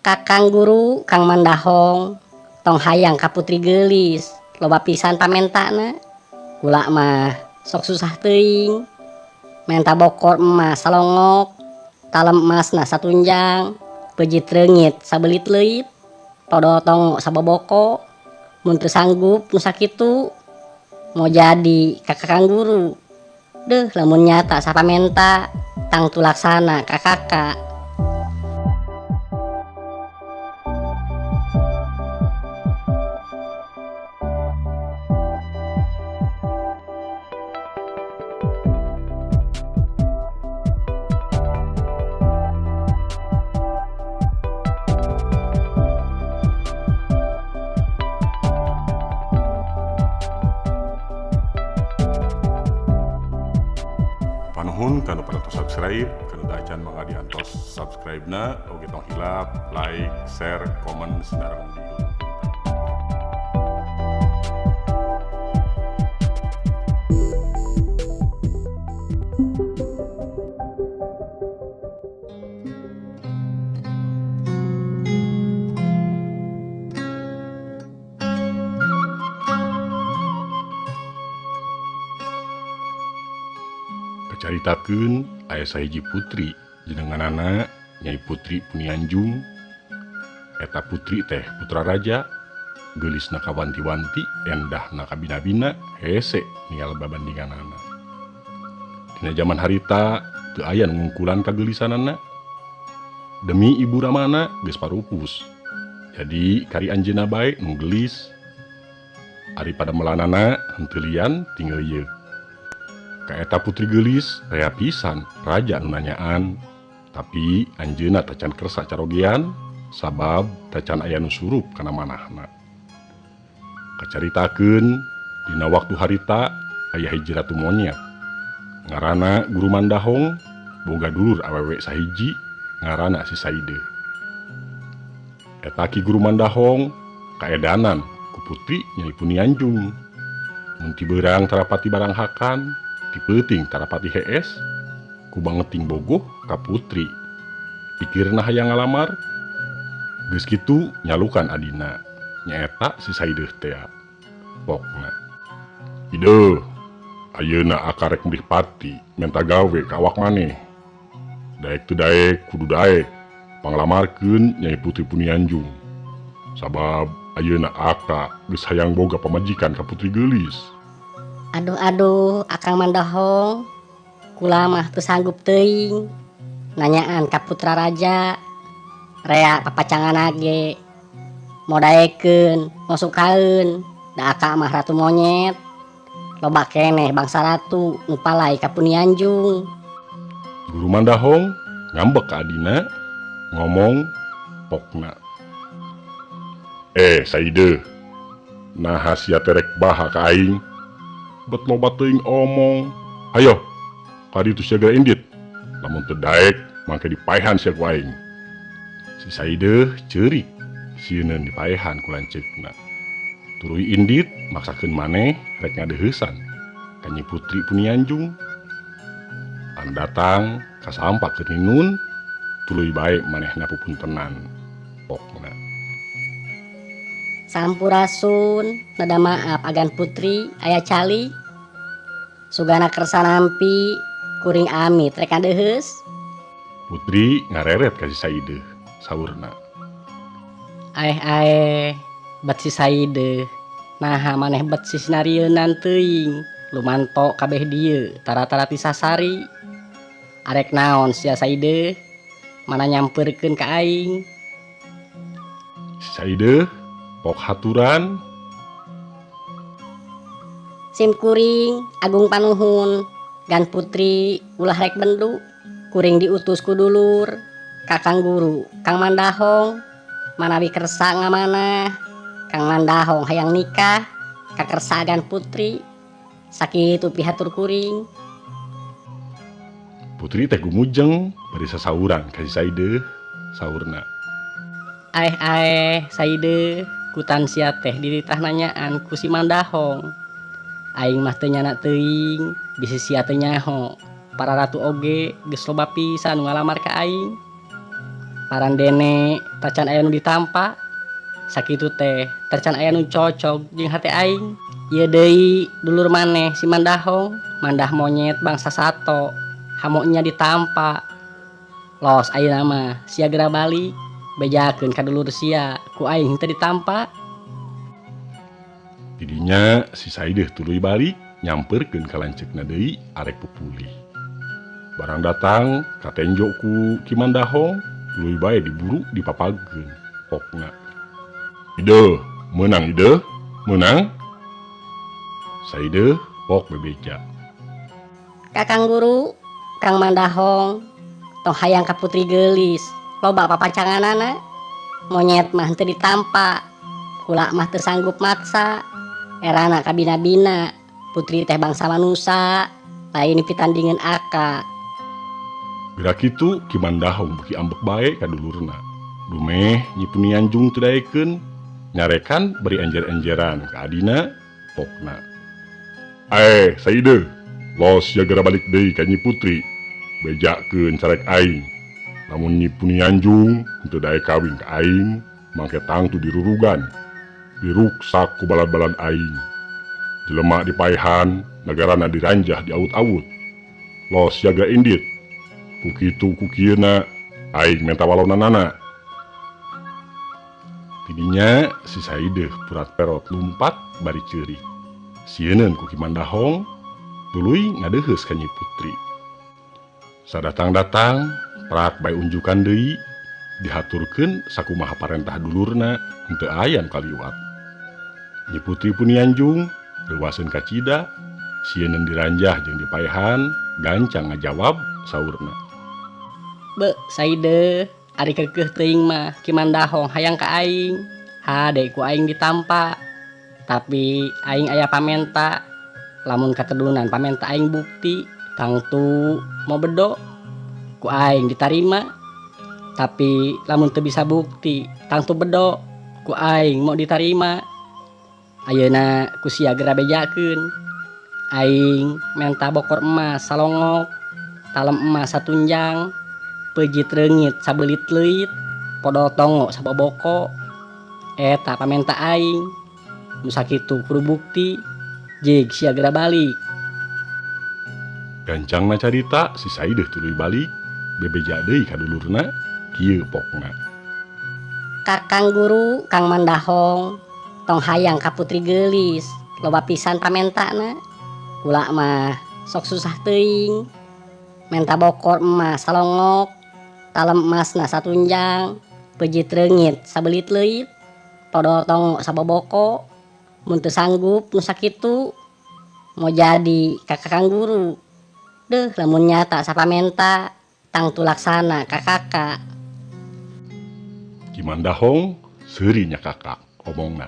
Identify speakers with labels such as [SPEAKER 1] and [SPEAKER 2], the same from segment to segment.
[SPEAKER 1] Kakang Guru Kang Mandahong tong hayang ka putri geulis loba pisan pamentana. Kula mah sok susah teuing. Menta bokor emas salongok, talem emasna satunjang, peujit reungit sabelit leuit, todo tongo saboboko. Mun teu sanggup nu sakitu mau jadi ka Kakang Guru. Deuh lamun nyata sapamenta tangtu laksana ka kakak.
[SPEAKER 2] Panuhun kanu parantos subscribe, kanu tacan mangga diantos subscribe-na, oge tong hilap, like, share, komen, sareng di Caritakeun aya sahiji putri jenenganana Nyai Putri Punianjung. Eta putri teh putra raja, geulisna kawanti-wanti, endahna kabina-bina, hese ningal babandinganana. Dina jaman harita teu aya nu ngungkulan kageulisanana. Demi ibu ramana geus parupus. Jadi kari anjeunna bae nu geulis. Ari pada melanana henteu lian tinggal ieu. Kaeta putri geulis rea pisan raja nu nanyaan, tapi anjeunna tacan kersa carogean sabab tacan aya nu surup kana manahna. Kacaritakeun dina waktu harita aya hiji ratu monyet ngaranna Guru Mandahong boga dulur awewe sahiji ngaranna si Saideh. Eta Ki Guru Mandahong kaedanan ku putri Nyai Punianjung. Mun ti beurang tarapati barang hakan, ti peuting tarapati hees, ku bangeting bogoh ka putri. Pikirna hayang ngalamar, geus kitu nyalukan adina, nyaeta si Saideh tea. Pokna, ideuh, ayeuna akarek meurih pati, menta gawe ka awak maneh. Daek teu daek, kudu daek, panglamarkeun Nyai Putri Punianjung. Sabab ayeuna aka geus hayang boga pamajikan ka putri geulis.
[SPEAKER 1] Aduh aduh, Akang Mandahong, kula mah teu sanggup teuing nanyaan ka putra raja, rea papacangan ge mau daekeun, mau sukaeun, da akak mah ratu monyet, loba keneh bangsa ratu nu palai ka Punianjung.
[SPEAKER 2] Guru Mandahong ngambek ka adina, ngomong pokna. Saideh, naha sia terek baha ka aing? Bet loba teuing omong. Hayo, ka ditu sia geura indit. Lamun teu daek, mangke dipaehan sia ku aing. Si Saideh ceurik, sieuneun dipaehan ku lanceukna. Tuluy indit maksakeun maneh rek ngadeuheusan ka Nyi Putri Punianjung. Anu datang kasampak keur ninun, tuluy bae manehna pupuntenan pokna.
[SPEAKER 1] Sampurasun, nada maaf agan putri aya cali. Sugana kersa nampi kuring amit rek ngadeuheus.
[SPEAKER 2] Putri ngareret ka si Saideh saurna.
[SPEAKER 1] Aeh aeh, bet si Saideh. Naha maneh bet si sinarieunnan teuing, lumanto kabeh dieu tara-tara ti sasari. Arek naon sia Saideh? Mana nyampeurkeun ka aing?
[SPEAKER 2] Si Saideh pok haturan.
[SPEAKER 1] Sim kuring agung panuhun gan putri ulah rek bendu, kuring diutus ku dulur Kakang Guru Kang Mandahong manawi kersa ngamanah. Kang Mandahong hayang nikah ka kersa gan putri, sakitu pihatur kuring.
[SPEAKER 2] Putri teh gumujeng bari sasauran ka si Saideh saurna.
[SPEAKER 1] Aeh aeh Saideh, kutan sia teh dititah nanyaan ku si Mandahong. Aing mah teu nyana teuing, bisi sia teu nyaho. Para ratu oge geus loba pisan nu ngalamar ka aing. Parandene tacan aya nu ditampa. Sakitu teh tacan aya nu cocok jeung hate aing. Ieu deui dulur maneh si Mandahong, mandah monyet bangsa sato, hamoknya ditampa. Los ayeuna mah sia geura balik, bejakeun ka dulur sia ku aing teu ditampa.
[SPEAKER 2] Tidinya si Saideh tuluy balik nyamperkeun ka lanceukna deui arek pupulih. Barang datang katenjo ku Ki Mandahong, tuluy bae diburu dipapageun pokna. Ideuh, meunang ideuh, meunang. Saideh pok bebeja.
[SPEAKER 1] Kakang guru, Kang Mandahong, tong hayang ka putri geulis, loba papacanganana. Monyet mah henteu ditampa, kula mah teu sanggup maksa. Erana kabina-bina, putri teh bangsa manusa, lain pitandingan aka.
[SPEAKER 2] Gerak kitu Ki Mandahong beuki ambek bae ka dulurna. Dumeh Nyi Punianjung teu daekeun, nyarekan bari enjer-enjeran ka adina pokna. Saideh, los sia geura balik deui ka Nyi Putri. Bejakeun carek aing. Lamun Nyi Punianjung henteu daek kawin ka aing, mangke tangtu dirurugan. Diruksak ku balad-balad aing. Jelema dipaehan, nagarana diranjah diawut-awut. Los siaga indit. Ku kitu ku kieuna aing menta walonanana. Tidinya si Saideh purat-perot lumpat bari ceurik. Sieuneun ku Ki Mandahong tuluy ngadeuheus ka Nyi Putri. Sadatang-datang prak bae unjukan deui dihaturkeun sakumaha parentah dulurna henteu aya nu kaliwat. Nyi Putri Punianjung reuwaseun kacida, sieuneun diranjah jeung dipaehan, gancang ngajawab saurna.
[SPEAKER 1] Be, Saideh, ari keukeuh teuing mah Ki Mandahong hayang ka aing. Hade ku aing ditampa. Tapi aing aya pamenta. Lamun katedunan pamenta aing bukti, tangtu mau bedo ku aing ditarima. Tapi lamun teu bisa bukti, tangtu bedo ku aing mau ditarima. Ayeuna ku sia geura bejakeun. Aing menta bokor emas salongok, talem emas satunjang, peujit reungit sabeulit leuit, podol tongo saboboko. Eta pamenta aing. Nu sakitu kudu bukti, jig sia geura balik.
[SPEAKER 2] Gancangna carita si Saideh tuluy balik, bebeja deui ka dulurna, kieu pokna.
[SPEAKER 1] Kakang guru, Kang Mandahong, tong hayang ka putri geulis, loba pisan pamentana. Kula mah sok susah teuing. Menta bokor emas salongok, talem emasna satunjang, peujit reungit sabelit leuit, podol tongo saboboko. Mun teu sanggup nu sakitu mau jadi ka kakang guru. Deuh lamun nyata sapamenta tangtu laksana ka kakak.
[SPEAKER 2] Ki Mandahong seuri nya kakak omongna.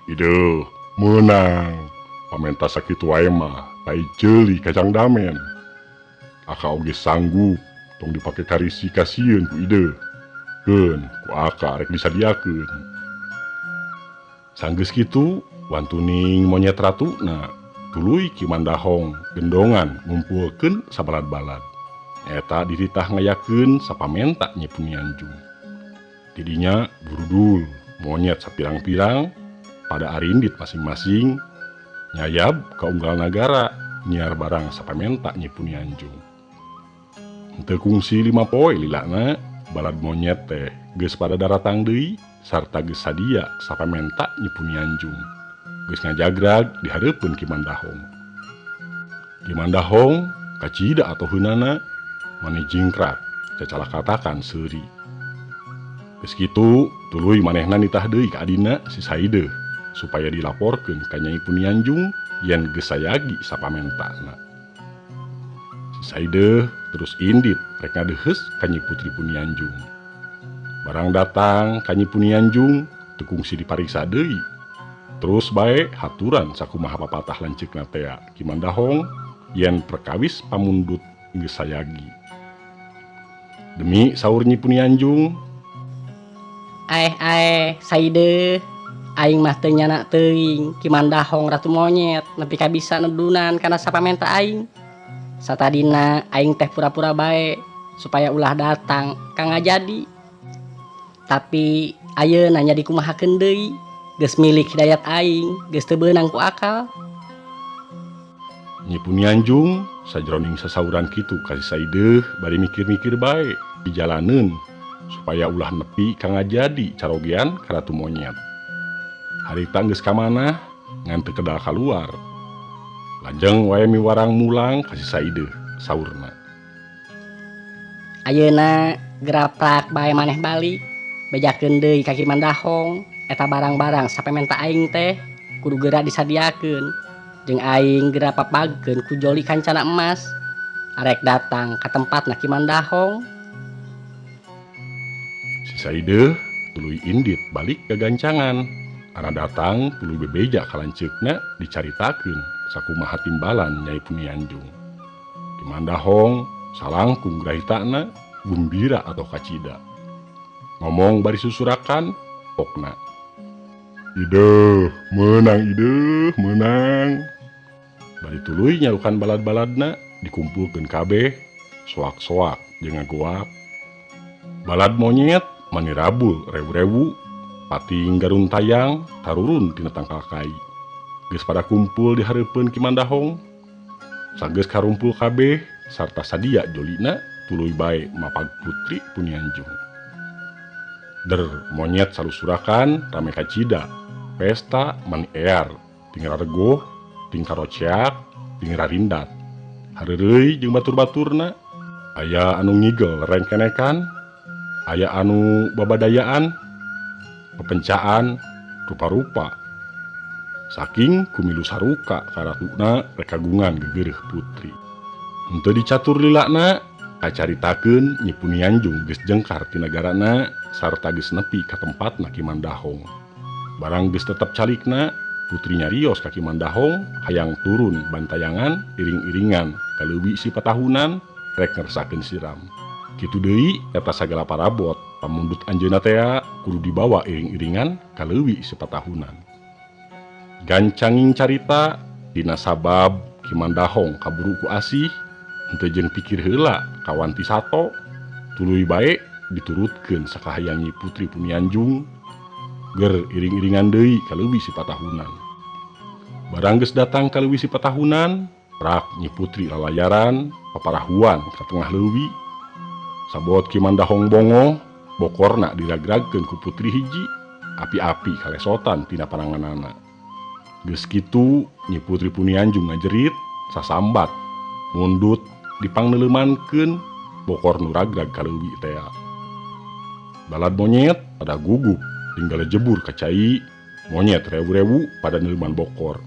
[SPEAKER 2] Ideuh meunang pamenta sakitu wae mah tai ceuli kacang damen. Aka oge sanggup tong dipake karisi kasieun ku ideuh. Keun ku aka rek disadiakeun. Sanggeus kitu wantuning monyet ratuna tuluy Ki Mandahong gendongan ngumpulkeun sabalad-balad. Eta dititah ngayakeun sapamenta Nyi Punianjung. Tidinya burudul monyet sapirang-pirang pada arindit masing-masing nyayab ka unggal nagara nyiar barang sapamenta Nyi Punianjung. Henteu kungsi 5 poe lilana balad monyet teh geus pada daratang deui sarta geus sadia sapamenta Nyi Punianjung. Geus ngajagrag di hareupeun Ki Mandahong. Ki Mandahong kacida atoheunana mani jingkrak cacalakatakan seuri. Geus kitu tuluy manehna nitah deui ka adina si Saideh supaya dilaporkeun ka Nyai Punianjung yen geus sayagi sapamentana. Si Saideh terus indit rek ngadeuheus ka Nyi Putri Punianjung. Barang datang ka Nyi Punianjung teu kungsi dipariksa deui. Terus bae haturan sakumaha papatah lanceukna tea Ki Mandahong yen perkawis pamundut geus sayagi. Demi saur Nyi Punianjung,
[SPEAKER 1] Aeh aeh Saideh, aing mah teu nyana teuing Ki Mandahong ratu monyet nepi ka bisa nedunan kana sapamenta aing. Satadina aing teh pura-pura bae Supaya ulah datang ka Ngajadi. Tapi ayeuna nya dikumahakeun deui, geus milik hidayat aing, geus teu beunang ku akal.
[SPEAKER 2] Nyi Punianjung sajroning sasauran kitu ka si Saideuh bari mikir-mikir bae dijalaneun supaya ulah nepi ka Ngajadi carogean ka Ratu Monyet. Harita geus ka manah ngan teu kedal kaluar. Lajeng wae miwarang mulang ka si Saideuh saurna.
[SPEAKER 1] Ayeuna geraprak bae maneh balik, bejakeun deui ka Ki Mandahong, eta barang-barang sapamenta aing teh kudu geura disadiakeun. Jeung aing geura papagkeun ku joli kancana emas. Arek datang ka tempatna Ki Mandahong.
[SPEAKER 2] Si Saideuh tuluy indit balik ke gancangan. Ana datang tuluy bebeja ka lanceukna dicaritakeun sakumaha timbalan Nyai Punianjung. Ki Mandahong salangkung grahitana gumbira atau kacida. Ngomong bari susurakan pokna. Ideuh, meunang ideuh, meunang. Bari tuluy nyarukan balad-baladna dikumpulkeun kabeh, soak-soak jeung ngagoak. Balad monyet mani rabul rewu-rewu, pating garuntayang tarurun tina tangkal kai. Geus pada kumpul di hareupeun Ki Mandahong. Sageus karumpul kabeh sarta sadia jolina tuluy bae mapag Putri Punianjung. Der monyet salusurakan rame kacida, pesta mani ear, tinggal regoh, tingkar roceak, tinggal rindat. Hareureuy jeung batur-baturna, aya anu ngigel rengkenekan, aya anu babadayaan, pepencaan, rupa-rupa. Saking kumilu saruka karatuna rek kagungan gegereuh putri. Henteu dicatur lilana, kacaritakeun Nyi Punianjung geus jengkar ti nagarana sarta geus nepi ka tempatna Ki Mandahong. Barang geus tetep calikna, putri nyarios ka Ki Mandahong hayang turun bantayangan iring-iringan ka leuwi si patahunan rek ngersakeun siram. Kitu deui eta sagala parabot pamundut anjeunna tea kudu dibawa iring-iringan ka leuwi si patahunan. Gancanging carita dina sabab Ki Mandahong kaburu ku asih henteu jeung pikir heula kawanti sato tuluy bae diturutkeun sakahayang Nyi Putri Punianjung ger iring-iringan deui ka leuwi si patahunan. Barang geus datang ka leuwi si patahunan, prak Nyi Putri lalayaran paparahuan ka tengah leuwi. Sabot Ki Mandahong bongoh, bokorna diragragkeun ku putri hiji, api-api kalesotan tina paranganana. Geus kitu Nyi Putri Punianjung ngajerit sasambat, mundut dipangneulemankeun bokor nu ragrag ka leuwi tea. Balad monyet pada gugup tinggal jebur ka cai, monyet rewu-rewu pada neuleman bokor.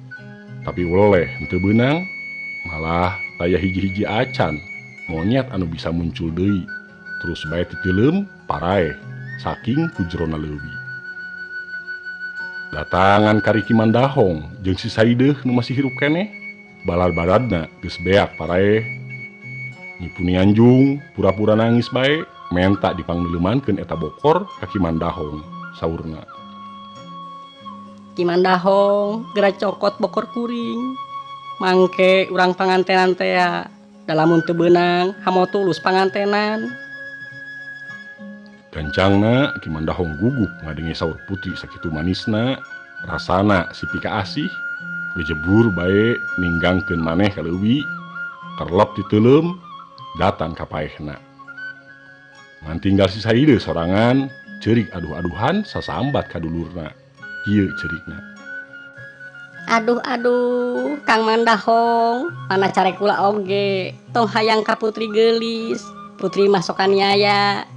[SPEAKER 2] Tapi weleh henteu beunang, malah taya hiji-hiji acan monyet anu bisa muncul deui. Terus bae titeuleum paraeh saking ku jerona leuwi. Datangan kari Ki Mandahong jeung si Saideuh nu masih hirup keneh, balad-baladna geus beak paraeh. Nyi Punianjung pura-pura nangis bae, menta dipangneulemankeun eta bokor ka Ki Mandahong saurna.
[SPEAKER 1] Ki Mandahong geura cokot bokor kuring. Mangke urang pangantenan tea, da lamun teu beunang hamo tulus pangantenan.
[SPEAKER 2] Gancangna Ki Mandahong gugup ngadenge saur putri sakitu manisna, rasana si pika asih, gejebur bae ninggangkeun maneh ka leuwi, kerlep diteuleum, datang ka paehna. Ngan tinggal si Saideuh sorangan, ceurik aduh-aduhan sasambat ka dulurna. Kieu ceurikna.
[SPEAKER 1] Aduh aduh, Kang Mandahong, mana care kula oge, tong hayang ka putri geulis, putri mah sok kaniaya.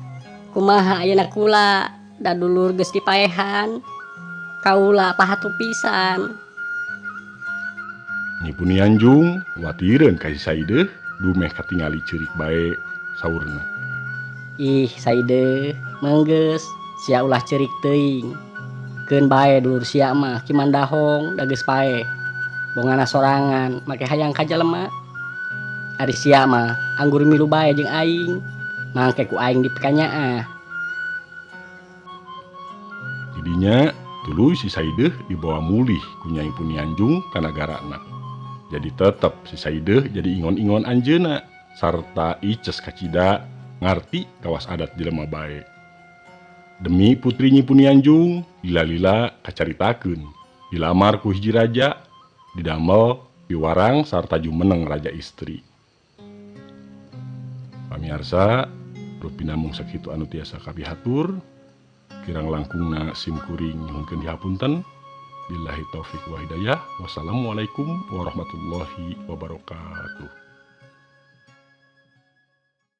[SPEAKER 1] Kumaha ayeuna kula, da dulur geus dipaehan. Kaula pahatu pisan.
[SPEAKER 2] Nyi Punianjung watireun ka si Saideuh dumeh katingali ceurik bae saurna.
[SPEAKER 1] Ih Saideuh, meunggeus sia ulah ceurik teuing. Keun bae dulur sia mah Ki Mandahong da geus paeh. Bongana sorangan make hayang ka jelema. Ari sia mah anggur milu bae jeung aing. Mangke ku aing dipikanyaah.
[SPEAKER 2] Tidinya tuluy si Saideuh dibawa mulih ku Nyai Punianjung ka nagarana. Jadi tetep si Saideuh jadi ingon-ingon anjeunna sarta ices kacida Ngarti kawas adat jelema bae. Demi putri Nyi Punianjung lila-lila kacaritakeun dilamar ku hiji raja didamel piwarang sarta jumeneng raja istri. Pamiarsa, rupina mung sakitu anu tiasa kapihatur, kirang langkungna sim kuring nyuhunkeun dihapunten. Billahi taufik wa hidayah. Wassalamualaikum warahmatullahi wabarakatuh.